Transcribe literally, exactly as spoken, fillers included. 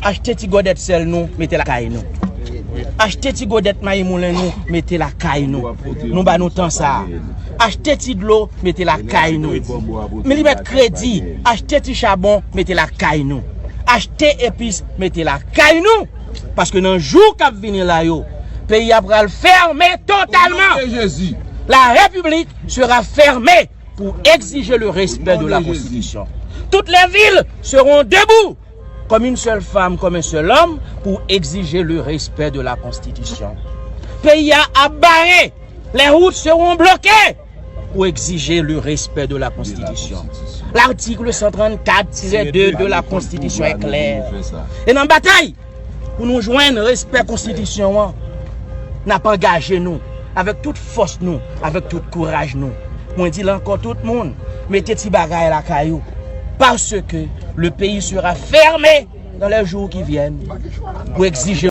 Achte ti gòdèt sèl nou, mete lakay nou. Achte ti gòdèt mayi moulen nou, mete lakay nou. Nou ba nou tan sa. Achte ti dlo, mete lakay nou. Men li mèt kredi, achte ti chabon, mete lakay nou. Achte epis, mete lakay nou. Paske nan jou k ap vini la yo, peyi a pral fèmen totalman. La République sera fermée pour exiger le respect de la Constitution. Toutes les villes seront debout comme une seule femme, comme un seul homme, pour exiger le respect de la Constitution. Peyi a ap bare, les routes seront bloquées pour exiger le respect de la Constitution. L'article cent trente-quatre tiret deux de la Constitution est clair. E nan batay pou nou jwenn respè konstitisyon an, n ap angaje nou avèk tout fòs nou, avèk tout kouraj nou. Mwen di l ankò, tout moun, mete ti bagay lakay ou, parce que le pays sera fermé dans les jours qui viennent pour exiger